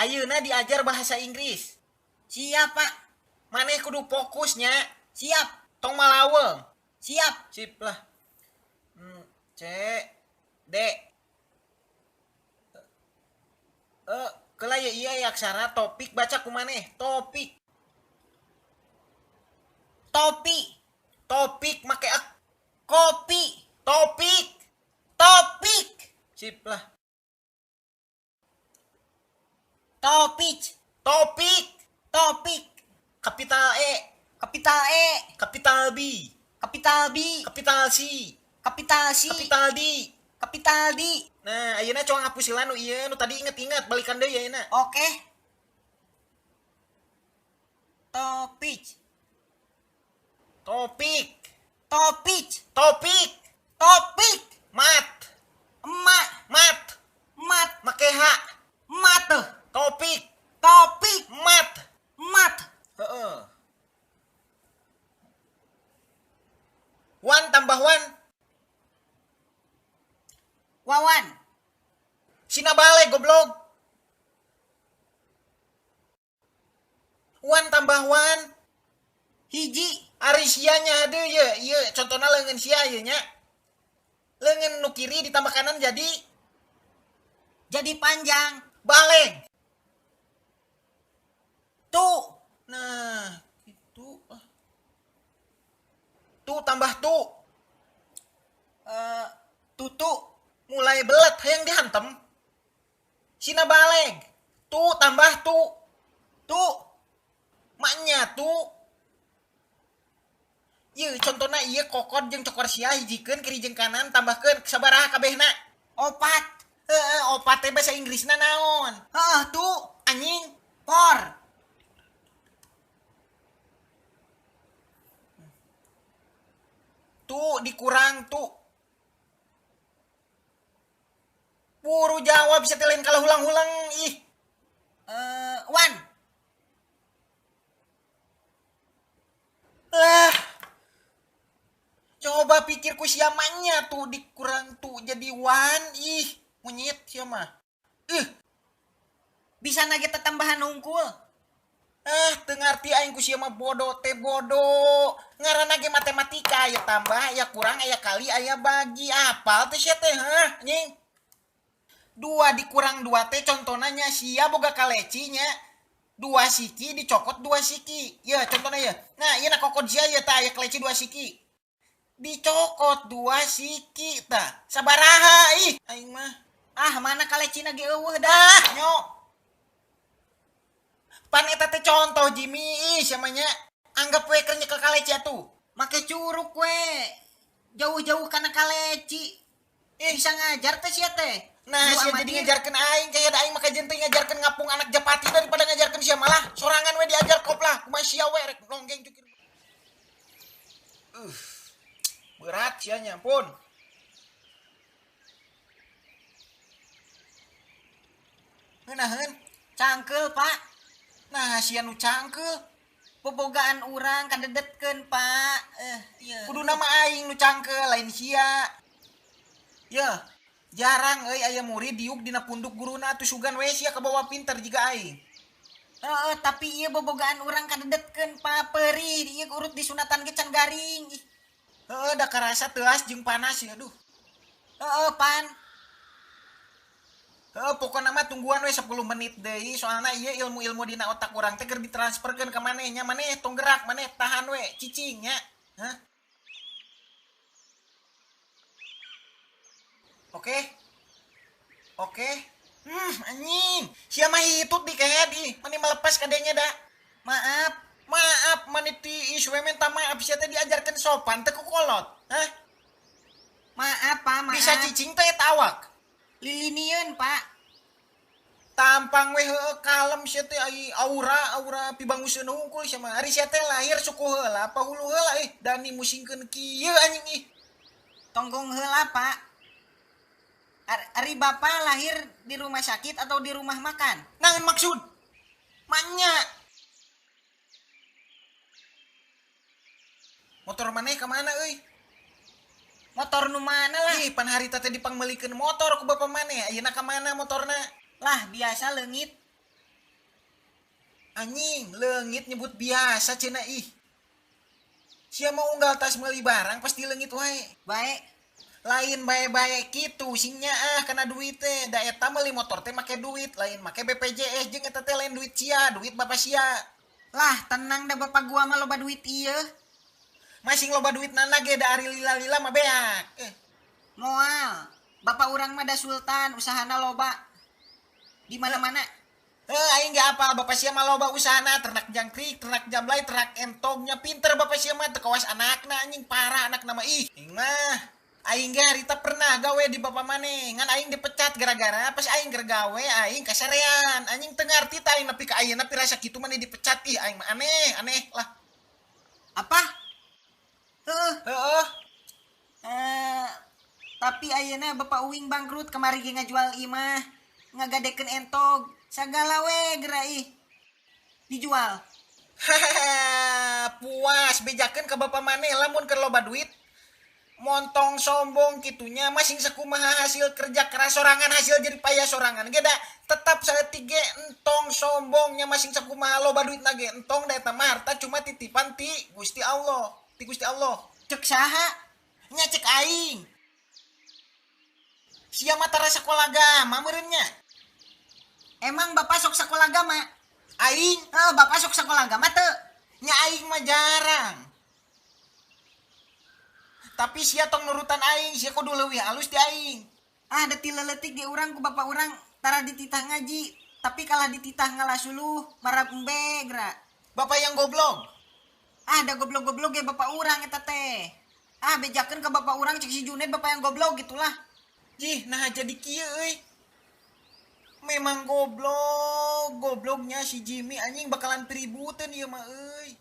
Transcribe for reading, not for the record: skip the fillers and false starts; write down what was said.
Ayeuna diajar bahasa Inggris. Siap, Pak. Maneh kudu fokusnya. Siap. Tong malaweng. Siap. Sip lah. C D E keula ye ieu aksara topik baca ku maneh. Topik. Topi. Topik make ek. Kopi. Topik. Topik. Sip lah. Topik. Topik. Topik. Kapital E. Kapital E. Kapital B. Kapital B. Kapital C. Kapital C. Kapital D. Kapital D. Nah, ayeuna coba ngapus heula nu ieu nu tadi inget-inget balikan deui ayeuna. Oke. Topik. Topik. Topik. Topik. Topik. Mat. Emak. Mat. Mat. Make H. Mat. Topik. Topik. Mat. Mat. Heeh. Wan tambah wan. Wawan. Sina balik goblok. Wan tambah wan. Hiji. Ari sia nya deui ye, ieu contona leungeun sia ieu nya. Leungeun nu kiri ditambah kanan jadi panjang. Baleg. Tu. Nah, gitu. Tu tambah tu. Tutu. Mulai belet hayang dihantem. Sina baleg. Tu tambah tu. Tu. Maknya tu. Ieu contona ieu kokod jeung cokor sia hijikeun kiri jeung kanan tambahkeun sabaraha kabehna? Opat. Heeh, opat teh bahasa Inggrisna naon? Heeh, tu. Anjing. Por. Tu dikurang tu. Buru jawab bisa lain kalau hulang-hulang ih. Wan. Lah. Coba pikir ku siamanya tuh dikurang tuh jadi wan ih. Monyet sia mah. Ih. Bisa nage tambahan unggul. Ah, teu ngarti aing ku sia mah bodoh teh bodoh. Ngaranna ge matematika aya tambah, aya kurang, aya kali, aya bagi. Apal teh sia teh, hah, anjing. 2 dikurang 2 teh contohna nya sia boga kaleci nya. 2 siki dicokot 2 siki. Ya contohna ya. Nah, ieu na kokot sia ya tah aya kaleci 2 siki. Dicokot 2 siki tah. Sabaraha ih aing mah. Ah, mana kalecina ge eueuh dah. Nyo. Pan eta teh contoh Jimmy ih sia mah nya. Anggap we keur nyekel kaleci atuh. Make curug we. Jauh-jauh kana kaleci. Bisa ngajar teh sia teh. Nah, sia jadi ngajarkeun aing kayak aing mah kajeun teh ngajarkeun ngapung anak japati daripada ngajarkeun sia malah sorangan we diajar kop lah. Kumaha sia we rek nonggeng cukir. Berat sia nya ampun. Ngeunaheun cangkeul, Pak. Nah, sia nu cangkeul. Bobogaan urang kadedetkeun, Pak. Ieu. Kudu nama aing nu cangkeul lain sia. Yeuh. Jarang euy aya murid diuk dina punduk guruna atuh sugan we sia kabawa pinter jiga aing. Heeh, tapi ieu bobogaan urang kadedetkeun, Pak. Perih ieu urut disunatan ge can garing. Heeh, da karasa teuas jeung panas ya aduh. Heeh, pan. Heeh, pokona mah tungguan we 10 menit deui soalna ieu ilmu-ilmu dina otak urang teh keur ditransferkeun ka maneh nya, maneh tong gerak, maneh tahan we cicing nya. Hah? Oke. Oke. Anjing. Sia mah hitut di kayak di. Mani melepas kadenya dah. Maaf. Maaf mani tiis we minta maaf sia teh diajarkeun sopan teh ku kolot. Hah? Maaf, Pak, maaf. Bisa cicing teh tawak. Lilinieun, Pak. Tampang we heueuh kalem sia teh ai aura pibanguseun hungkul sia mah. Ari sia teh lahir suku heula apa hulu heula ih dani musingkeun kieu anjing ih. Tonggong heula, Pak. Ari bapak lahir di rumah sakit atau di rumah makan? Naon maksud? Manya. Motor maneh ka mana euy? Motor nu mana lah? Ih, pan harita teh dipangmeulikeun motor ku bapak maneh. Ayeuna ka mana motorna? Lah, biasa leungit. Anjing, leungit nyebut biasa cenah ih. Sia mau unggal tas meuli barang pasti leungit wae. Bae. Lain bae-bae kitu singnya ah kana duit teh. Da eta meuli motor teh make duit, lain make BPJS jeung eta teh lain duit sia, duit bapak sia. Lah tenang da bapak gua mah loba duit ieu. Masing loba duit nana ge da ari lila-lila mah beak. Moal. Bapak urang mah da sultan, usahana loba. Di mana-mana. Aing ge apal bapak sia mah loba usahana, ternak jangkrik, ternak jablay, ternak entognya pinter bapak sia mah teu kawas anakna anjing parah anakna mah ih. Aing mah aing ge harita pernah gawe di bapak maneh, ngan aing dipecat gara-gara pas aing keur gawe aing kasarean. Anjing teu ngarti tah aing nepi ka ayeuna pirasa kitu maneh dipecat ih aing mah aneh, aneh lah. Apa? Heeh. Heeh. Tapi ayeuna bapak uing bangkrut kamari ge ngajual imah, ngagadekeun entog. Sagala we geura ih. Dijual. Hahaha, puas bejakeun ka bapak maneh lamun keur loba duit. Montong sombong kitunya masing sakumaha hasil kerja keras sorangan hasil jadi payah sorangan ge da tetap saeutik ge entong sombongnya masing sakumaha loba duit na ge entong da eta mah harta cuma titipan ti Gusti Allah, ti Gusti Allah. Cek saha? Nya cek aing. Sia mah tara sakola agama meureun nya. Emang bapak sok sekolah agama? Aing? Bapak sok sekolah agama teu? Nya aing mah jarang. Tapi sia tong nurutan aing, sia kudu leuwih alus ti aing. Ah, da ti leuletik ge urang ku bapak urang tara dititah ngaji, tapi kalah dititah ngalasuluh, marab embe geura. Bapak yang goblok. Ah, da goblok-goblok ge bapak urang eta teh. Ah, bejakeun ka bapak urang cek si Junet bapak yang goblok gitulah. Jih, nah jadi kieu euy. Memang goblok, gobloknya si Jimmy anjing bakalan peributan ieu mah euy.